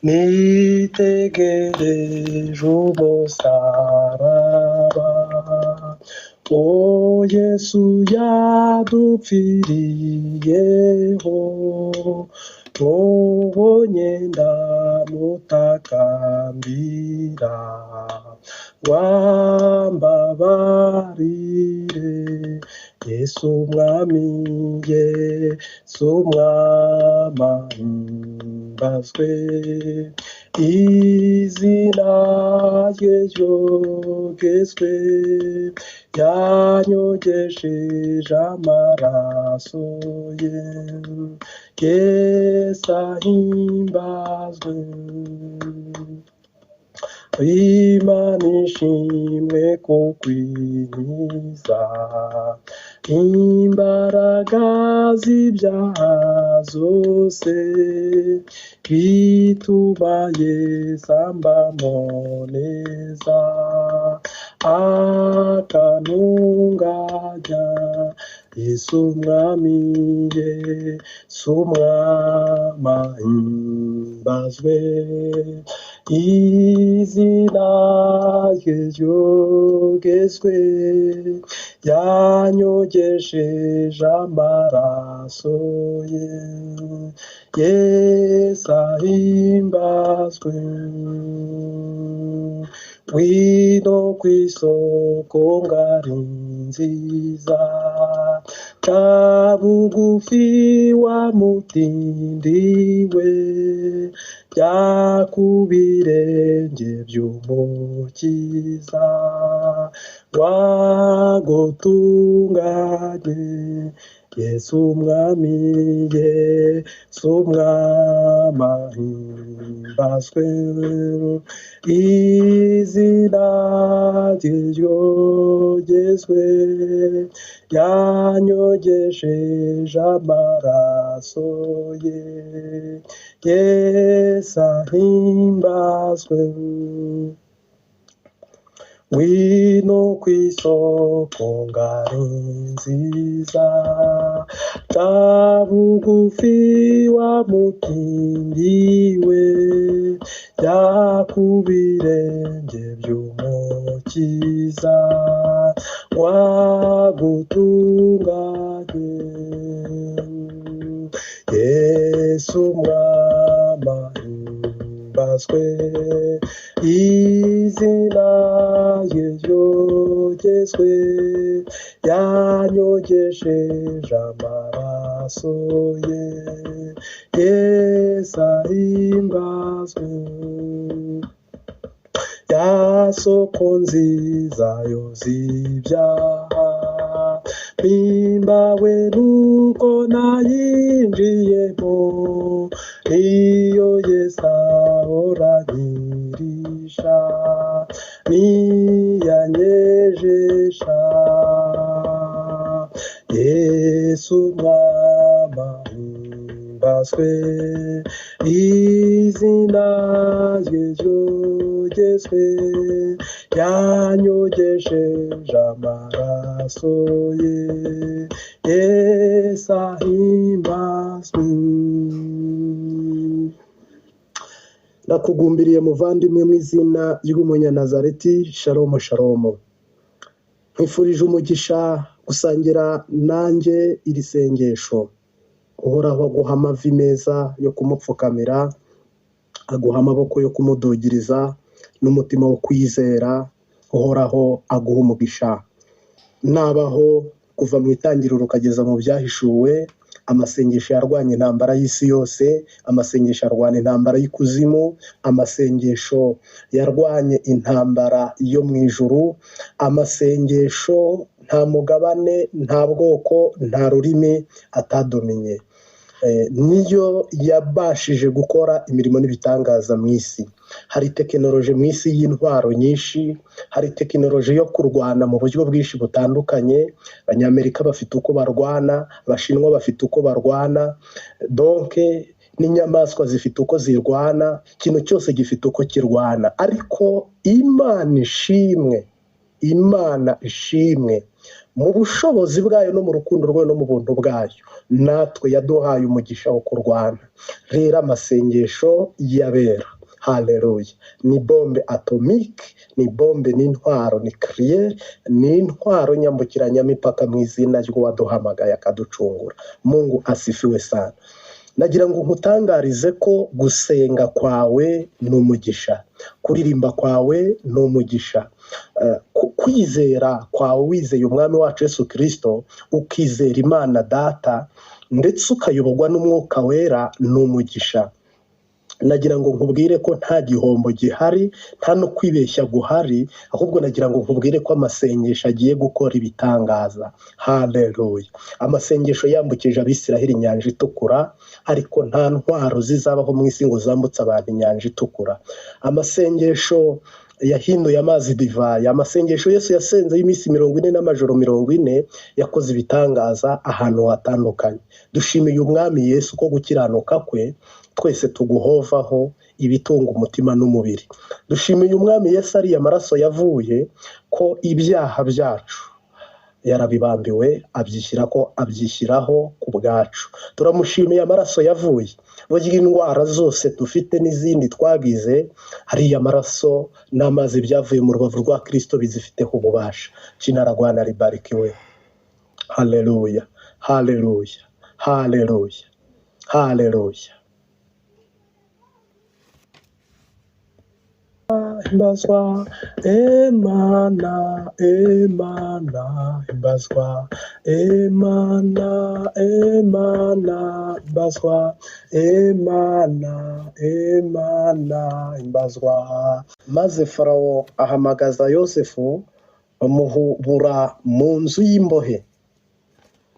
Nitegereje umusaraba, o Yesu yadupfiriyeho, mubonye ndamutakambira, wambabarire Yesu mwami, Yesu mwami ahimbazwe, izina rye ryogezwe, yanyogesheje amaraso ye, Yesu ahimbazwe. Imana ishimwe kukwinkiza imbaraga z'ibyaha zose, bituma Yesu ambamo neza, akantunganya. Yesu mwami, Yesu mwami ahimbazwe, izina rye ryogezwe, yanyogesheje amaraso ye, Yesu ahimbazwe. Ngwino kw'isoko ngari nziza, ca bugufi wa mutindi we, jya ku birenge by'Umukiza, wagutunganye. Yesu mwami, Yesu mwami ahimbazwe, izina rye ryogezwe, yanyogesheje amaraso ye, Yesu ahimbazwe. Ngwino kw'isoko ngari nziza, ca bugufi wa mutindi we, jya ku birenge by'Umukiza, wagutunganye. Yesu mwami ahimbazwe, izina rye ryogezwe, yanyogesheje amaraso ye, Yesu ahimbazwe. Ya soko nziza yoza ibyaha, mpimbawe nuko nayinjiyemo, niyo Yesu ahora anyirisha, niyanyejesha. Yesu mwami ahimbazwe, izina rye ryogezwe, yanyogesheje amaraso ye, Yesu ahimbazwe. Nakugumbiriye muvandimwe mu izina ry'umunyanazareti, shalomo shalomo. Nkwifurije umugisha gusangira nanjye iri sengesho. Uhoraho aguha amavi meza yo kumupfukamira, aguha amaboko yo kumudugiriza n'umutima wo kwizera. Uhoraho aguha umugisha. Nabaho kuva mu itangiriro ukageza mu byahishuwe, amasengesho yarwanya intambara y'isi yose, amasengesho arwana intambara y'ikuzimu, amasengesho yarwanye intambara yo mu ijuru, amasengesho nta mugabane, nta bwoko, nta rurimi atadominye. Niyo yabashije gukora imirimo n'ibitangaza mu isi. Hari tekinoloji mu isi y'intwaro nyinshi, hari tekinoloji yo kurwana mu buryo bwinshi butandukanye. Abanyamerika bafite uko barwana, Abashinwa bafite uko barwana, donke n'inyamaswa zifite uko zirwana, ikintu cyose gifite uko kirwana. Ariko Imana ishimwe, Imana ishimwe mu bushobozi bwayo no mu rukundo rwayo no mu buntu bwayo, natwe yaduhaye umugisha wo kurwana. Rero amasengesho y'abera. Haleluya! Ni bombe atomike, ni bombe, ni intwaro ni kiriyeri, ni intwaro nyambukiranyamipaka mu izina ry'uwaduhamagaye akaducungura. Mungu asifiwe sana. Nagira ngo nkutangarize ko gusenga kwawe ni umugisha, kuririmba kwawe ni umugisha, kwizera kwawe wizeye umwami wacu Yesu Kirisito, ukizera Imana Data ndetse ukayoborwa n'Umwuka Wera ni umugisha. Nagira ngo nkubwire ko nta gihombo gihari, nta no kwibeshya guhari, ahubwo nagira ngo nkubwire ko amasengesho agiye gukora ibitangaza. Haleluya! Amasengesho yambukije Abisiraheli inyanja itukura, ariko nta ntwaro zizabaho mu isi ngo zambutse abantu inyanja itukura. Amasengesho yahinduye amazi divayi, amasengesho Yesu yasenze y'iminsi 40 n'amajoro 40 yakoze ibitangaza ahantu hatandukanye. Dushimiye umwami Yesu ko gukiranuka kwe twese tuguhovaho ibitunga umutima n'umubiri. Dushimiye umwami Yesu ariya maraso yavuye ko ibyaha byacu yarabibambiwe, abyishyiraho ku bwacu. Turamushimiye amaraso yavuye, burya indwara zose dufite n'izindi twagize, hariya amaraso n'amazi byavuye mu rubavu rwa Kristo bizifiteho ububasha. Chinaragwana ribarikiwe. Haleluya, haleluya, haleluya, haleluya. Himbazwa Emana, Emana, himbazwa Emana, Emana, himbazwa Emana, Emana, himbazwa. Maze Farawo ahamagaza Yosefu, amuhubura mu nzu y'imbohe,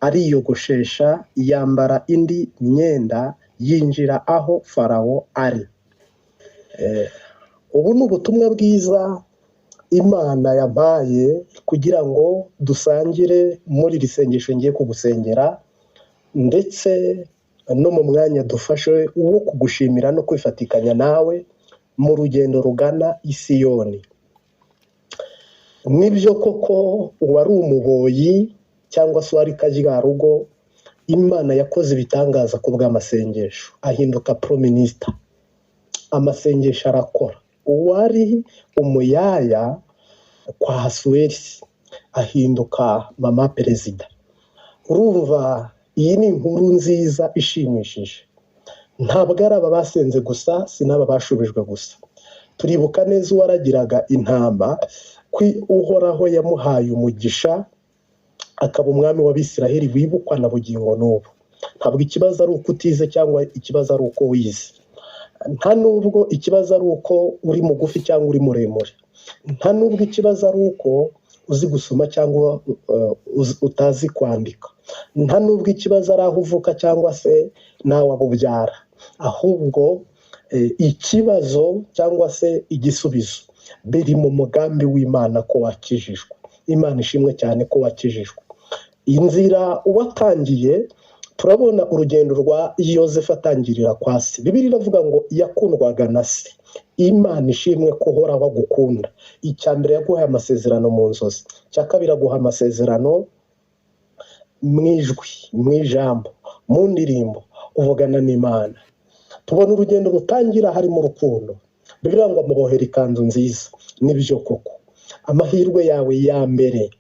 ariyogoshesha, yambara indi myenda, yinjira aho Farawo ari. Ubu ni ubutumwa bwiza Imana yampaye kugira ngo dusangire muri iri sengesho ngiye kugusengera, ndetse no mu mwanya dufashe wo kugushimira no kwifatikanya nawe mu rugendo rugana i Siyoni. Nibyo koko uwari umuboyi cyangwa se uwari kajyarugo, Imana yakoze ibitangaza ku bw'amasengesho, ahinduka prominista. Amasengesho arakora. Uwari umuyaya kwa Hasuweri ahinduka mama perezida. Urumva iyi ni inkuru nziza ishimishije. Ntabwo ari aba basenze gusa, si n'aba bashubijwe gusa. Turibuka neza uwaragiraga intama ko Uhoraho yamuhaye umugisha akaba umwami w'Abisiraheli wibukwa na bugingo n'ubu. Ntabwo ikibazo ari uko utize cyangwa ikibazo ari uko wize. Nta nubwo ikibazo ari uko uri mugufi cyangwa uri muremure. Nta nubwo ikibazo ari uko uzi gusoma cyangwa utazi kwandika. Nta nubwo ikibazo ari aho uvuka cyangwa se nawe abubyara. Ahubwo ikibazo cyangwa se igisubizo biri mu mugambi w'Imana ko wakijijwe. Imana ishimwe cyane ko wakijijwe. Inzira watangiye, turabona urugendo rwa Yosefu atangirira kwa se. Bibiliya iravuga ngo yakundwaga na se. Imana ishimwe ko Uhoraho agukunda. Icya mbere yaguhaye amasezerano mu nzozi, icya kabiri aguha amasezerano mu ijwi, mu ijambo, mu ndirimbo, uvugana n'Imana. Tubona urugendo rutangira harimo urukundo. Bibiliya ngo amubohera ikanzu nziza. Nibyo koko. Amahirwe yawe ya mbere,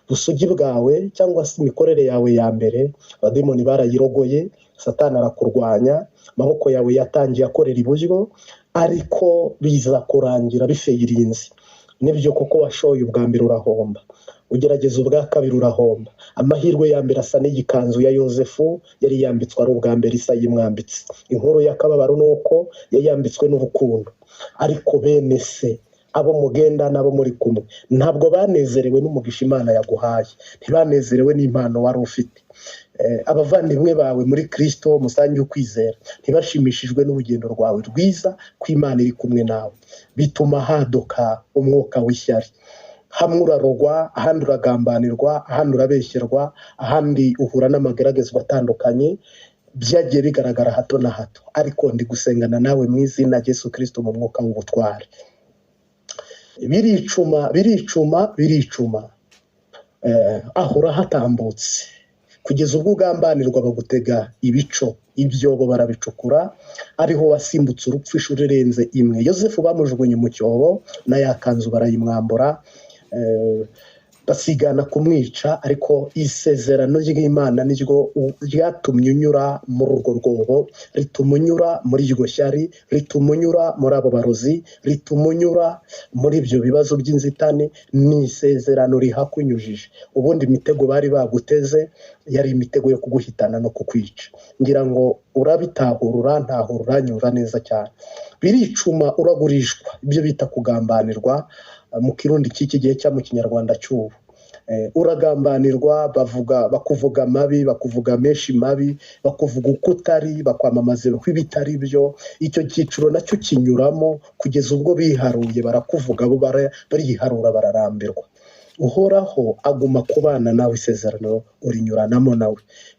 ubusugi bwawe cyangwa se imikorere yawe ya mbere, abademoni barayirogoye, Satani arakurwanya, amaboko yawe yatangiye akorera iburyo, ariko biza kurangira bifeyirinze. Nibyo koko washoye ubwa mbere urahomba, ugerageza ubwa kabiri urahomba. Amahirwe ya mbere asa n'igikanzu ya Yosefu yari yambitswe ari ubwa mbere isa yimwambitse. Inkuru y'akababaro ni uko yayambitswe n'urukundo, ariko bene se abo mugenda n'abo muri kumwe ntabwo banezerewe n'umugisha Imana yaguhaye, ntibanezerewe n'impano wari ufite. Abavandimwe bawe muri Kristo musangiye ukwizera ntibashimishijwe n'urugendo rwawe rwiza ko Imana iri kumwe nawe, bituma haduka umwuka w'ishyari. Hamwe urarogwa, ahandi uragambanirwa, ahandi urabeshyerwa, ahandi uhura n'amageragezwa atandukanye, byagiye bigaragara hato na hato. Ariko ndi gusengana nawe mu izina rya Yesu Kristo mu mwuka w'ubutware. Biricuma, biricuma, biricuma. Ahora hatambutse. Kugeza ubwo ugambanirwa bagutega ibico, ibyobo barabicukura, ariho wasimbutse urupfu inshuro irenze imwe. Yosefu bamujugunye mu cyobo, na ya kanzu barayimwambura, basigana kumwica, ariko isezerano ry'Imana niryo ryatumye unyura muri urwo rwobo, rituma unyura muri iryo shyari, rituma unyura muri abo barozi, rituma unyura muri ibyo bibazo by'inzitane. Ni isezerano rihakunyujije. Ubundi imitego bari baguteze yari imitego yo kuguhitana no kukwica. Ngira ngo urabitahura, urantahura, uranyura neza cyane. Biricuma, uragurishwa, ibyo bita kugambanirwa mu Kirundi cy'iki gihe cyangwa mu Kinyarwanda cy'ubu. Uragambanirwa, bakuvuga mabi, bakuvuga menshi mabi, bakuvuga uko utari, bakwamamaza ibitari byo. Icyo cyiciro nacyo kinyuramo kugeza ubwo biharuye, barakuvuga, bo bariharura, bararambirwa. Uhoraho aguma kubana nawe, isezerano urinyuranamo nawe.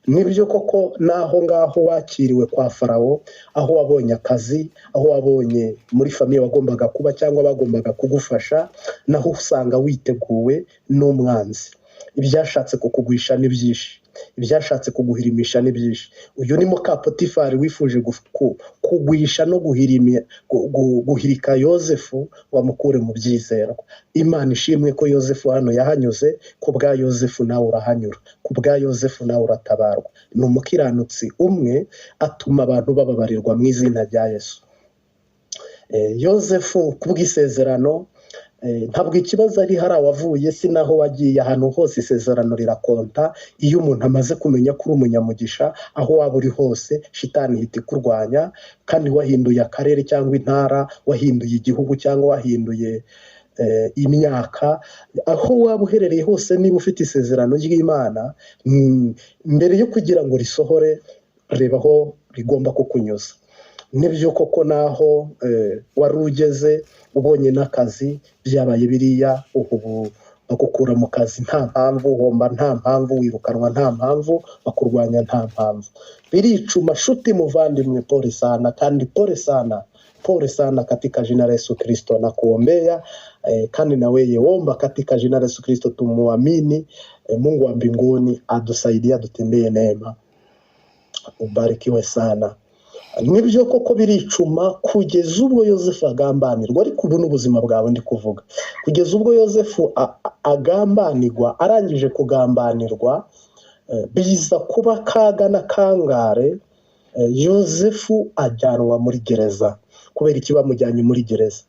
Nibyo koko naho ngaho wakiriwe kwa Farawo, aho wabonye akazi, aho wabonye muri famiye wagombaga kuba cyangwa bagombaga kugufasha, naho usanga witeguwe n'umwanzi. Ibyashatse kukugwisha ni byinshi, ibyashatse kuguhirimisha ni byinshi. Uyu ni muka Potifari wifuje kugwisha no guhirika Yosefu, wamukure mu byizerwa. Imana ishimwe ko Yosefu hano yahanyuze. Ku bwa Yosefu nawe urahanyura, ku bwa Yosefu nawe uratabarwa. Ni umukiranutsi umwe atuma abantu bababarirwa mu izina rya Yesu. Yosefu ku bw'isezerano, ntabwo ikibazo ari hari awavuye, si naho wagiye, ahantu hose isezerano rirakonta. Iyo umuntu amaze kumenya ko uri umunyamugisha, aho waba uri hose shitani ihita ikurwanya. Kandi wahinduye akarere cyangwa intara, wahinduye igihugu cyangwa wahinduye imyaka, aho waba uherereye hose, niba ufite isezerano ry'Imana, mbere yo kugira ngo risohore, reba aho rigomba kukunyuza. Nibyo koko naho wari ugeze ubonye n'akazi, byabaye biriya, ubu bakukura mu kazi nta mpamvu, uhomba nta mpamvu, wirukanwa nta mpamvu, bakurwanya nta mpamvu. Biricuma shuti muvandimwe, pole sana, kandi pole sana, pole sana katika jina la Yesu Kristo na kuombea kandi na weye omba katika jina la Yesu Kristo, tumuamini Mungu wa mbinguni atusaidie, atutendee neema. Ubarikiwe sana. Nibyo koko biricuma kugeza ubwo Yosefu agambanirwa, ariko ubu n'ubuzima bwawe ndi kuvuga. Kugeza ubwo Yosefu agambanirwa, arangije kugambanirwa, biza kuba kaga na kangare. Yosefu ajyanwa muri gereza. Kubera iki bamujyanye muri gereza?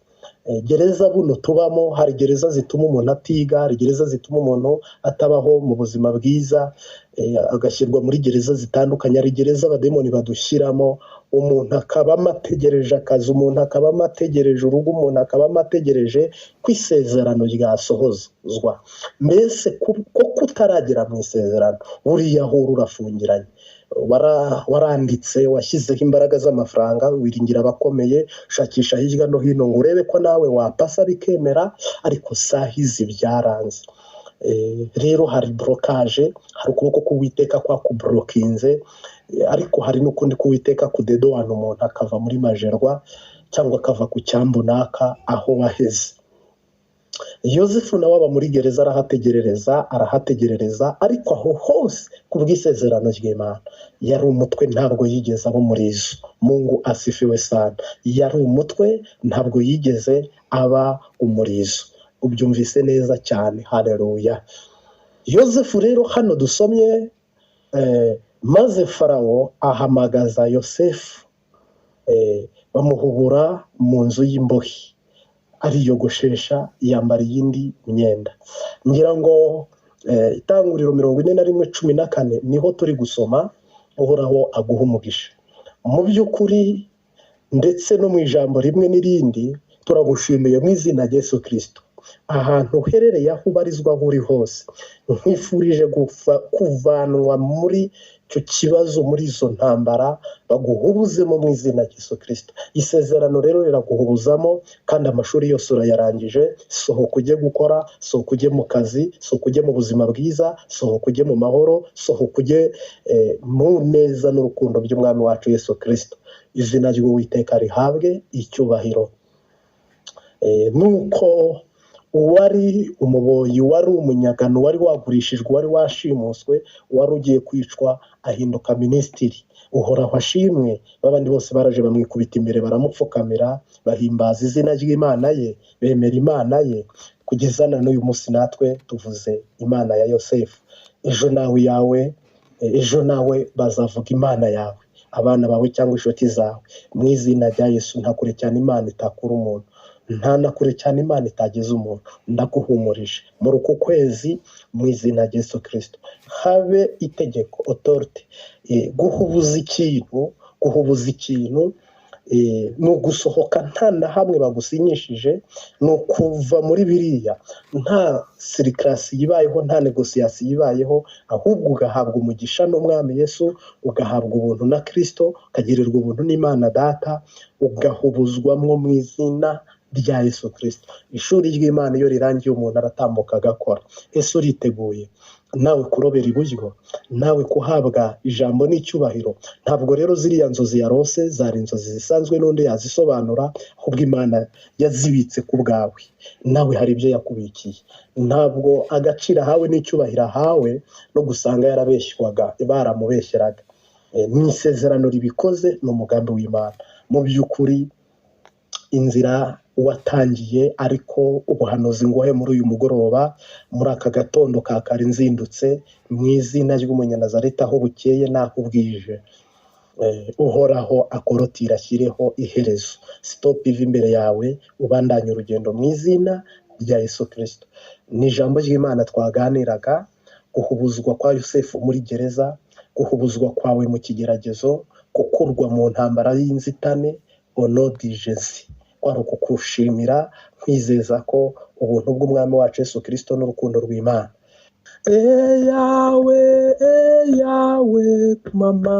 Gereza buno tubamo, hari gereza zituma umuntu atiga, hari gereza zituma umuntu atabaho mu buzima bwiza, agashyirwa muri gereza zitandukanye. Hari gereza abademoni badushyiramo, umuntu akabamo ategereje akazi, umuntu akabamo ategereje urugo, umuntu akabamo ategereje ko isezerano ryasohozwa. Mbese ko kutaragera mu isezerano, buriya aho urafungiranye, waranditse, washyizeho imbaraga z'amafaranga, wiringira abakomeye, ushakisha hirya no hino ngo urebe ko nawe wapasa bikemera, ariko sahizi byaranze. Rero hari blocage, hari ukuboko k'Uwiteka kwakublokinze, ariko hari n'ukundi k'Uwiteka kudedowana umuntu akava muri majerwa cyangwa akava ku cyambu naka aho waheze. Yosefu nawe aba muri gereza, arahategerereza, arahategerereza, ariko aho hose ku bw'isezerano ry'Imana yari umutwe, ntabwo yigeze aba umurizo. Mungu asifiwe sana. Yari umutwe, ntabwo yigeze aba umurizo. Ubyumvise neza cyane, haleluya. Yosefu rero hano dusomye, maze Farawo ahamagaza Yosefu, bamuhubura mu nzu y'imbohe, ariyogoshesha, yambara iyindi myenda. Ngira ngo Itanguriro 41:14 niho turi gusoma. Uhoraho aguha umugisha. Mu by'ukuri ndetse no mu ijambo rimwe n'irindi, turagushimiye mu izina rya Yesu Kristo. Ahantu uherereye, aho ubarizwa, aho uri hose, nkwifurije kuvanwa muri icyo kibazo, muri izo ntambara, baguhubuzemo mu izina rya Yesu Kristo. Isezerano rero riraguhubuzamo, kandi amashuri yose urayarangije. Sohoka ujye gukora, sohoka ujye mu kazi, sohoka ujye mu buzima bwiza, sohoka ujye mu mahoro, sohoka ujye mu neza n'urukundo by'Umwami wacu Yesu Kristo. Izina ry'Uwiteka rihabwe icyubahiro. Nuko Uwari umuboyi, wari umunyagano, wari wagurishijwe, wari washimuswe, wari ugiye kwicwa, ahinduka minisitiri. Uhoraho ashimwe. Babandi bose baraje bamwikubita imbere, baramupfukamira, bahimbaza izina ry'Imana ye, bemera Imana ye. Kugeza na n'uyu munsi natwe tuvuze Imana ya Yosefu. Ejo nawe iyawe, ejo nawe bazavuga Imana yawe, abana bawe cyangwa inshuti zawe. Mu izina rya Yesu, nta kure cyane Imana itakura umuntu, nta na kure cyane Imana itageza umuntu. Ndaguhumurije muri uku kwezi mu izina rya Yesu Kristo. Habe itegeko, authority, guhubuza ikintu, guhubuza ikintu ni ugusohoka nta na hamwe bagusinyishije, ni ukuva muri biriya nta sirikirasi yibayeho, nta negosiyasi yibayeho, ahubwo ugahabwa umugisha n'Umwami Yesu, ugahabwa ubuntu na Kristo, ukagirirwa ubuntu n'Imana Data, ugahubuzwamwo mu izina rya Yesu Kristo. Ishuri ry'Imana iyo rirangiye umuntu aratambuka agakora. Ese uriteguye nawe kurobera iburyo, nawe kuhabwa ijambo n'icyubahiro? Ntabwo rero ziriya nzozi yarose zari inzozi zisanzwe n'undi yazisobanura, ahubwo Imana yazibitse ku bwawe, nawe hari ibyo yakubikiye. Ntabwo agaciro ahawe n'icyubahiro ahawe no gusanga yarabeshywaga, baramubeshyeraga. Ni isezerano ribikoze, ni umugambi w'Imana. Mu by'ukuri inzira watangiye, ariko ubuhanuzi nguhe muri uyu mugoroba, muri aka gatondo ka kare nzindutse, mu izina ry'Umunyanazareti, aho bukeye n'aho bwije, Uhoraho akorotira ashyireho iherezo. Stop iva imbere yawe, ubandanye urugendo mu izina rya Yesu Kristo. Ni ijambo ry'Imana twaganiraga, guhubuzwa kwa Yosefu muri gereza, guhubuzwa kwawe mu kigeragezo, gukurwa mu ntambara y'inzitane, onodijezi. Kwari ukukushimira, nkwizeza ko ubuntu bw'Umwami wacu Yesu Kristo n'urukundo rw'Imana. Eyawe, eyawe mama,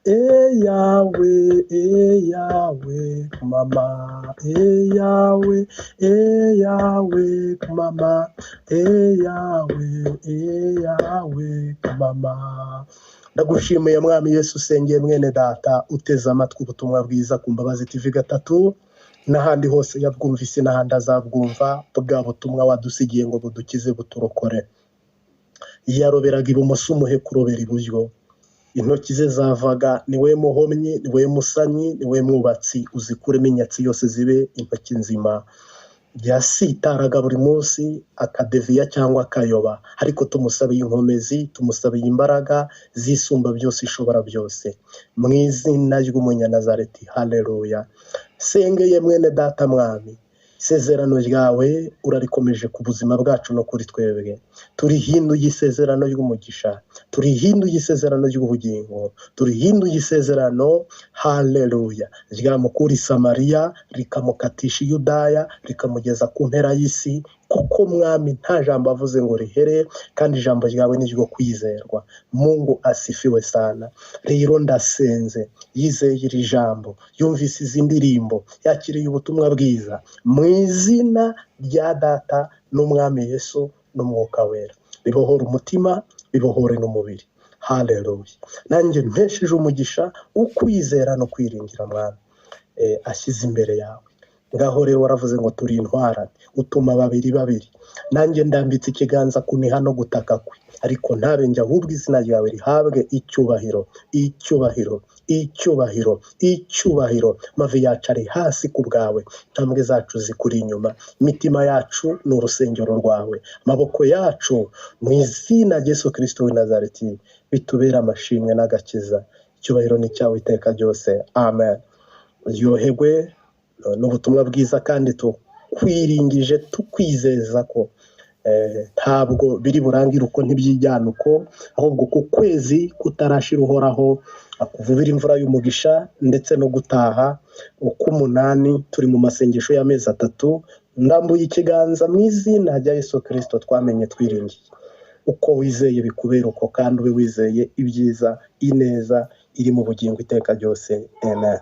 eyawe, eyawe mama, eyawe, eyawe mama, eyawe, eyawe mama. Ndagushimiye Mwami Yesu, usengeye mwene data uteze amatwi ubutumwa bwiza ku Mbabazi TV 3 n'ahandi hose yabwumvise n'ahandi azabwumva, bwa butumwa wadusigiye ngo budukize buturokore. Yaroberaga ibumoso umuhe kurobera iburyo, intoki ze zavaga, ni we muhomyi, ni we musanyi, ni we mwubatsi, uzikuremo inyatsi yose zibe intoki nzima. Yasitaraga buri munsi akadeviya cyangwa akayoba, ariko tumusabiye inkomezi, tumusabiye imbaraga zisumba byose, ishobora byose, mu izina ry'Umunyanazareti. Haleluya. Sengeye mwene data Mwami, isezerano ryawe urarikomeje ku buzima bwacu no kuri twebwe. Turihinduye isezerano ry'umugisha, turihinduye isezerano ry'ubugingo, turihinduye isezerano, haleluya, ryamukura i Samariya rikamukatisha i Yudaya, rikamugeza ku mpera y'isi, kuko Mwami nta jambo avuze ngo rihere, kandi ijambo ryawe ni ryo kwizerwa. Mungu asifiwe sana. Rero ndasenze, yizeye iri jambo, yumvise izi ndirimbo, yakiriye ubutumwa bwiza, mu izina rya Data n'Umwami Yesu n'Umwuka Wera. Bibohora umutima, bibohore n'umubiri. Haleluya. Nanjye mpesheje umugisha ukwizera no kwiringira Mwami ashyize imbere yawe. Ngaho rero waravuze ngo turi intwarane, utuma babiri babiri. Nanjye ndambitse ikiganza kuniha no gutaka kwe, ariko ntabe njye, ahubwo izina ryawe rihabwe icyubahiro, icyubahiro, icyubahiro, icyubahiro. Mavi yacu ari hasi ku bwawe, intambwe zacu zikuri inyuma, imitima yacu ni urusengero rwawe, amaboko yacu mu izina rya Yesu Kristo w'i Nazareti bitubera amashimwe n'agakiza. Icyubahiro ni cyawe iteka ryose, amen. Uryoherwe n'ubutumwa bwiza, kandi tukwiringije tukwizeza ko ntabwo biri burangire uko, ntibyijyana uko, ahubwo ku kwezi kutarashira Uhoraho akuvubira imvura y'umugisha ndetse no gutaha uko 8. Turi mu masengesho y'amezi 3. Ndambuye ikiganza mu izina rya Yesu Kristo twamenye twiringiye. Uko wizeye bikubera uko, kandi ube wizeye ibyiza, ineza iri mu bugingo iteka ryose. Amen.